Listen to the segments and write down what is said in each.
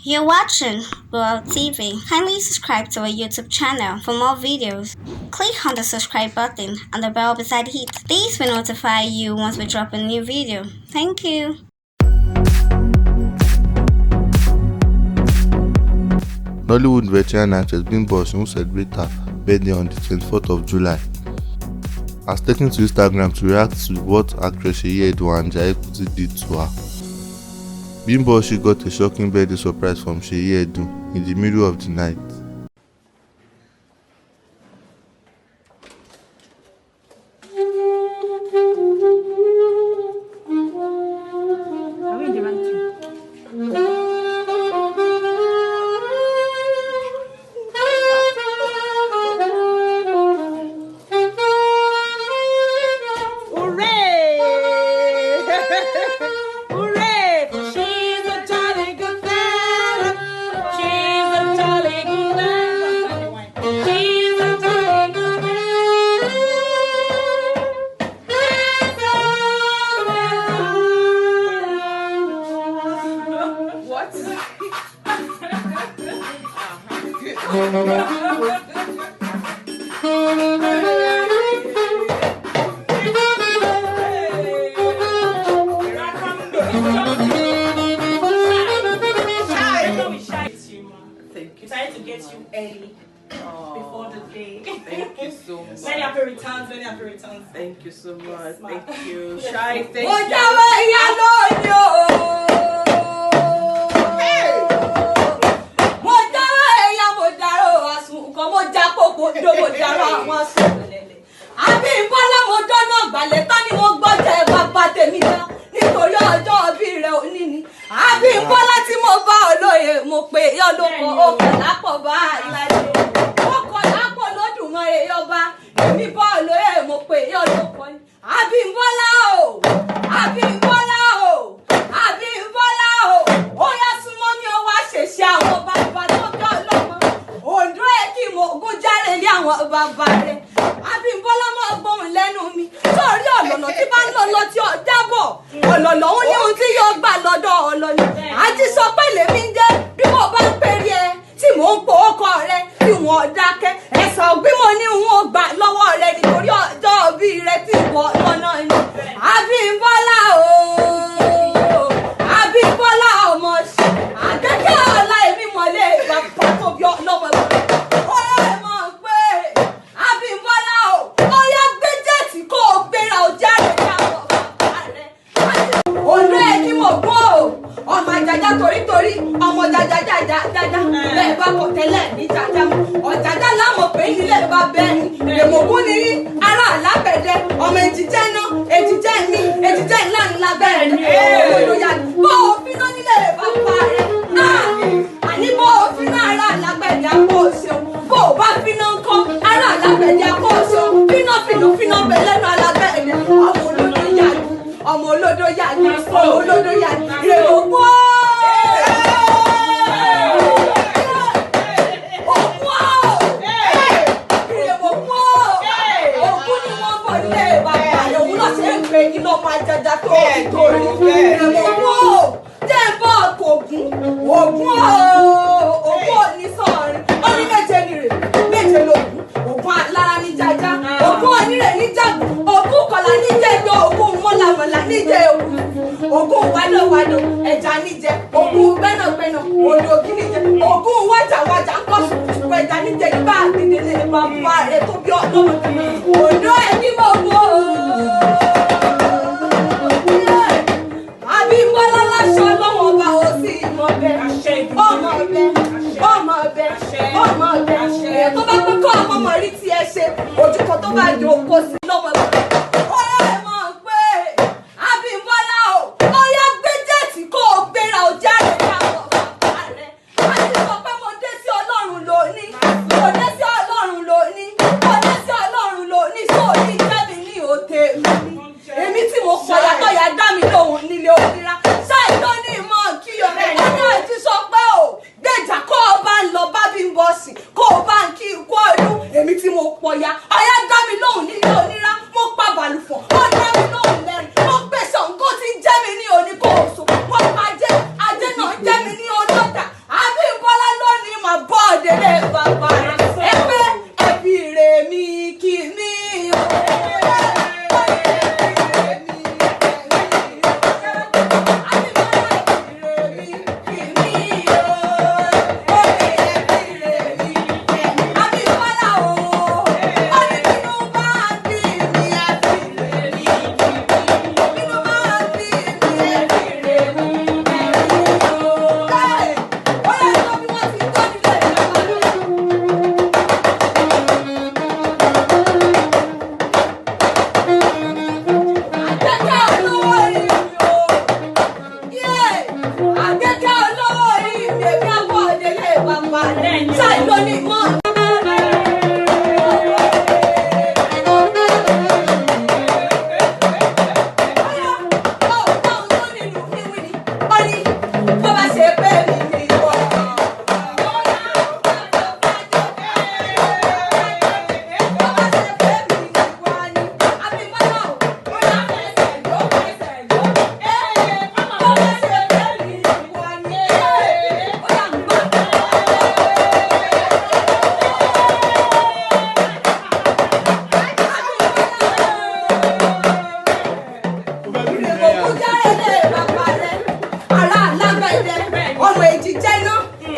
You're watching World TV. Kindly subscribe to our YouTube channel for more videos. Click on the subscribe button and the bell beside it. This will notify you once we drop a new video. Thank you. Nollywood veteran actress Bimbo Oshin, who celebrated her birthday on the 24th of July, has taken to Instagram to react to what actress Seyi Edun and Jaiye Kuti did to her. Bimbo Oshin got a shocking birthday surprise from Seyi Edun in the middle of the night. Are we in the right tune? Hooray! Hooray! She's a jolly good fellow. She's a jolly good fellow. She's a jolly good fellow. What? Thank you. Decided to get you early before the day. Thank you so much. Many happy returns, many happy returns. Thank you so much. Yes, ma'am. Thank you. Shai, thank Mo you. jáwé ìyá lónìí o. Mo jáwé ìyá mo dárò àsùnkàn, mo já kókó dó mo dárò àwọn àsùnkànlẹ̀lẹ̀. Àbí Bọ́lá mo dọ́nà gbàlẹ̀ tán ni mo gbọ́jẹ̀ bàbá tèmi dá nítorí ọjọ́ òbí rẹ̀ òní ni. Àbí Bọ́lá tí mo bá olóye mo pè yọ lóko ó kọ̀ lápò bá àlàyé. Ó kọ̀ lápò lódùmarè yọba èmi bá olóye mo pè yọ lóko ni. Àbí Bọ́lá o! Àbí Bọ́lá o! Àbí Bọ́lá o! Ó yá súnmọ́ mi ó wá ṣèṣe àwọn bàbá tó bí ọlọ́mọ. Òǹdó ẹ̀ kí mo gún járe lé àwọn bàbá rẹ̀. Àbí Bọ́lá máa gbóhùn lẹ́nu mi. Sórí ọ̀lọ̀lọ̀ tí bá ń lọ lọ tí ó jábọ̀. Ọ̀lọ̀lọ̀ ń ní ohun tí yóò gbà lọ́dọ̀ ọ̀lọ́ni. Àti sọ pé lèmi ń jẹ́ bí mo bá ń perí ẹ tí mò ń po ọkọ rẹ tí wọ́n dákẹ́. Ẹ̀sán gbímọ̀ ní n ó gbà lọ́wọ́ rẹ nítorí ọjọ́ òbí rẹ tí wọ́n lọ́nà ni. Àbímbọ́lá o! Àbímbọ́lá ọmọ ṣe. Àkẹ́kẹ́ ọ̀la èmi mọ̀lẹ́ bàbá tó bí ọlọ́mọ. Ó yẹ mọ̀ pé Àbímbọ́lá o! Ó yá gbé jẹ́ẹ̀tì kó o gbéra o jáde káwọn bàbá rẹ̀. Òǹdó ẹ̀ kí mo gbọ́ o! Ọmọ àjàjà torítorí, ọmọ jàjà jàjà jàjà bẹ́ẹ̀ bá kọ̀ tẹ́lẹ̀ ní jàjà mọ́. Ọ̀jàjà lámọ̀ pé nílé bá bẹ́ẹ̀ ni. Èmọ̀gún ni yín, ará àlágbẹ̀dẹ, ọmọ èjìjẹ́ iná, èjìjẹ́ mi, èjìjẹ́ ńlá ńlá bẹ́ẹ̀ ni. Olódò yá ni. Bó o finá nílé bàbá rẹ̀, àní bó o finá ará àlágbẹ̀dẹ àpò òṣèlú. Bó o bá finá ńkọ́, ará àlágbẹ̀dẹ àpò òṣèlú. Finá fìnà finá bẹ lẹ́nu alágbẹ̀dẹ. Ọmọ olódò yá ni. Ọmọ olódò yá ni. Ọmọ olódò yá ni. Rèmọ̀gún o! Ògún o! Ìrèmọ̀gún o! Ògún ni wọ́n bọ̀ nílé bàbá rẹ̀, òun náà ṣe ń pè ní lọ́mọ ajaja tó torí. Ìrèmọ̀gún o! Jẹ́ ń bọ́ ọkọ̀ ògún. Ògún o! Ògún ò ní sọ̀rin. Ó ní méje ni rè, méje lògún. Ògún alára ní jaja. Ògún onírè ní jàgùn. Ògún kọlà ní jẹjọ. Ògún mọ́làmọ́là ní jẹ ògún. Ògún wádọ̀wádọ̀ ẹja níjẹ. Ògún gbẹ́nàgbẹ́nà odò ògì níjẹ. Ògún wájàwájà ń kọ́ ṣùkùṣùkù ẹja níjẹ nígbà àdìdílé bàbá rẹ̀ tó bí ọlọ́mọ. Òdó ẹni mọ̀ wò ó. Àbímbọ́lá láṣọ ọlọ́wọ́n ọba ò sí ìmọ̀ bẹ́ẹ̀. Ọmọ bẹ́ẹ̀, ọmọ bẹ́ẹ̀, ọmọ bẹ́ẹ̀. Èèyàn tó bá pẹ́ kọ́ ọmọ mọ̀ rí tiẹ̀ ṣe, ojúkọ tó bá jò kó sí lọ́mọ lọ́mọ. Ó yẹ mọ̀ pé Àbímbọ́lá o, ó yá gbé jẹ́ẹ̀tì kó o gbéra o jáde káwọn bàbá rẹ̀. A ti sọ pé mo dé sí Ọlọ́run lónìí, mo dé sí Ọlọ́run lónìí, mo dé sí Ọlọ́run lónìí, sóò ní jẹ́mi ní òde mi ni. Èmi tí mo kọ̀yà tọ̀yà dá mi lóhùn nílé òmìnira. Ṣáì ló ní ìmọ̀ kí o. Ẹni àti sọ pé o, gbèjà kó o bá ń lọ bá bí ń bọ̀ sí, kó o bá ń kí ikú ọdún. Èmi tí mo pọ̀yà, ọ̀yà dá mi lóhùn nílé òmìnira. Mo Èmi àbọ̀ délé bàbá rẹ̀. Ṣáì lónìí mọ́. Ọmọ èjì jẹ́ iná,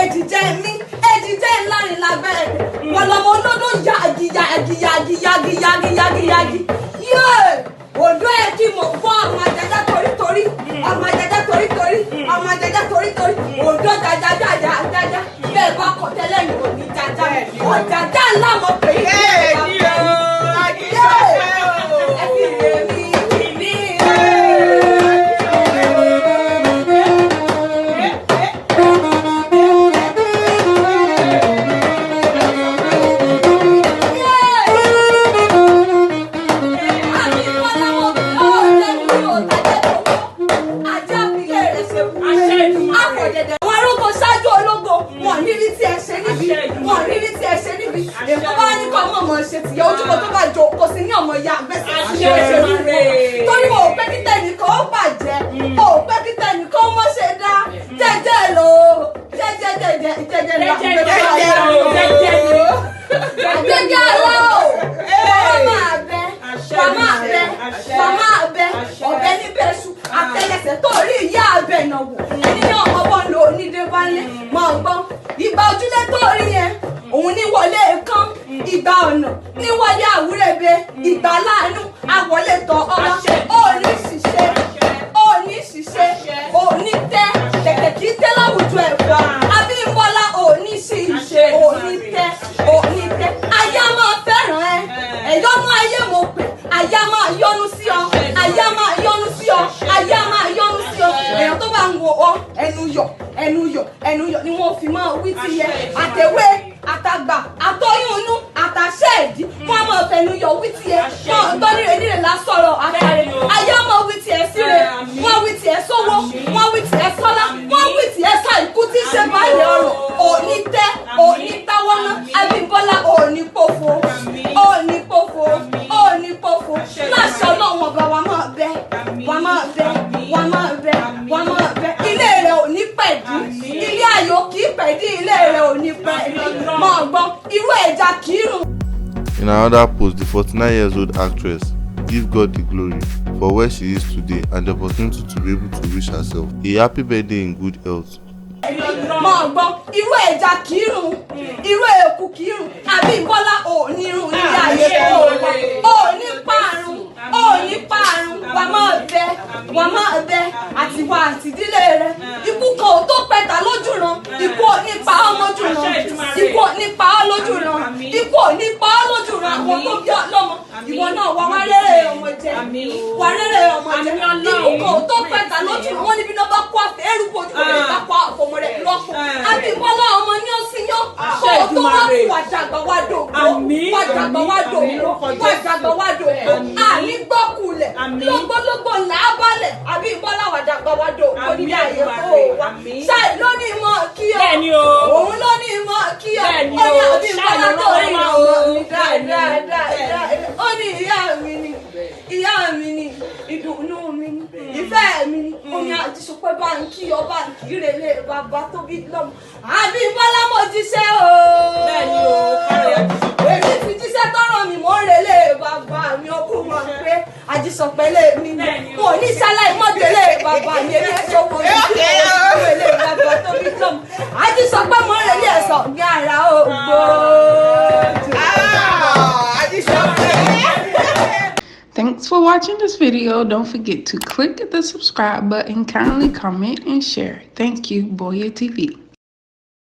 èjì jẹ́ mí, èjì jẹ́ ńlárin lábẹ́ ẹ̀. Wọ́n lọ́mọ olódó yagi yagi yagi yagi yagi yagi yagi. Yóò òdó ẹ̀ kí mo gbọ́ ọmọ ajaja torítorí, ọmọ ajaja torítorí, ọmọ ajaja torítorí, òdó jaja jaja jaja. Bẹ́ẹ̀ bá kọ tẹ́lẹ̀ yìí ò ní jaja. Ọ̀jaja ńlá mo pè é. Ẹ fi rèé mi. Èkó bá ní kọ́ ọmọ ọmọ ṣe tìyẹ ojúmọ́ tó bá jọ kò sí ní ọmọ ìyá àgbẹ̀sẹ̀ ṣe ṣe rúre torí mo ò pẹ́ kí tẹnìkan ó bàjẹ́ mo ò pẹ́ kí tẹnìkan ó mọ́ ṣe dá jẹ́jẹ́ lò jẹ́jẹ́ jẹ́jẹ́ jẹ́jẹ́ lò jẹ́jẹ́ lò jẹ́jẹ́ lò wọ́n máa bẹ wọ́n máa bẹ wọ́n máa bẹ ọ̀bẹ níbẹ̀ ṣu àtẹlẹsẹ̀ tó rí ìyá abẹ náà wò ẹni ní ọmọ wọn lò onídé bá ń lé mọ̀ gbọ́n ìgbà ojúlé tó rí yẹn òun ní wọlé kán ìgbà ọ̀nà ní wọlé àwúrẹ́bẹ ìgbà láàánú àwọlé tọ ọmọ òní ṣiṣẹ́ òní ṣiṣẹ́ òní tẹ́ tẹ̀tẹ̀ kì í tẹ́ láwùjọ ẹ̀fọ́ Abímbọ́lá òní ṣiṣẹ́ òní tẹ́ òní tẹ́ ayé máa fẹ́ràn ẹ ẹ̀yọ́nú ayé mo pè ayé máa yọ́nú sí ọ ayé máa yọ́nú sí ọ ayé máa yọ́nú sí ọ èèyàn tó bá ń wo ọ ẹnu yọ ẹnu yọ ẹnu yọ ni wọ́n fi máa wí tiẹ̀ àtẹ̀wé àtàgbà àtọyún inú àtàṣẹ ìdí wọn a máa fẹnu yọ wí tiẹ̀ wọn gbọ́ níre níre lásọ̀rọ̀ àtàrẹ ayé máa wí tiẹ̀ síre wọn wí tiẹ̀ sówó wọn wí tiẹ̀ sọ́lá wọn wí tiẹ̀ sàìkú tí ṣe báyìí ọ̀rọ̀ òní tẹ́ òní táwọ́ná Abímbọ́lá òní pòfo òní pòfo òní pòfo láṣọ Ọlọ́run ọba wa máa bẹ wa máa bẹ wa máa bẹ wa máa bẹ ilé rẹ òní pẹ̀dí ilé ayọ̀ kì í pẹ̀dí ilé rẹ òní pẹ̀dí máa gbọ́ irú ẹja kì í rùn. In another post, the 49-year-old actress give God the glory for where she is today and the opportunity to be able to wish herself a happy birthday in good health. Máa gbọ́ irú ẹja kì í rùn irú eku kì í rùn Abímbọ́lá ò ní rùn nílé ayé tó wà ò ní parun ò ní parun wà máa bẹ wà máa bẹ àtiwá àtìdílé rẹ ikú kan ò tó pẹ̀ta lójú ran ikú ò ní pa ọ́ lójú ran ikú ò ní pa ọ́ lójú ran ikú ò ní pa ọ́ lójú ran àwọn tó bí ọlọ́mọ ìwọ náà wà wá rere ọmọ jẹ wà rere ọmọ jẹ ikú kan ò tó pẹ̀ta lójú ran wọn níbi náà bá kó àfẹ́ ẹrú ojú rẹ̀ bá kó àfọmọ rẹ̀ lọ́pọ̀ Abímbọ́lá ọmọ ní ọ̀sìn yán kó o tó wá wà dàgbà wá dògbò wà dàgbà wá dògbò wà dàgbà wá dògbò àní gbọ́kulẹ̀ lọ́gbọ́lọ́gbọ́ là á balẹ̀ Abímbọ́lá wà dàgbà wá dògbò nílé ayé kó o wá ṣáì lónìí mọ́ kí ọ òun lónìí mọ́ kí ọ ó ní Abímbọ́lá tó rí ọmọ mi dáadáa ó ní ìyá mi ni ìyá mi ni ìdùnnú mi ni ìfẹ́ mi ni omi àtisọpẹ́ bá ń kí ọba ń kí rèlé bàbá tó bí lọ́mọ Abímbọ́lá mo jíṣẹ́ o èmi ti jíṣẹ́ tọ́rọ̀ mi mò ń relé bàbá mi ọkùn mọ̀ pé àjísọpẹ́ lé mi ni mo ní sáláì mọ́tẹ́lẹ̀ bàbá mi èmi ẹ̀ṣọ́ wo ní relé bàbá tó bí lọ́mọ àjísọpẹ́ mò ń relé ẹ̀sọ̀ ní ara ògbó. Thanks for watching this video. Don't forget to click the subscribe button, kindly comment and share. Thank you, Boya TV.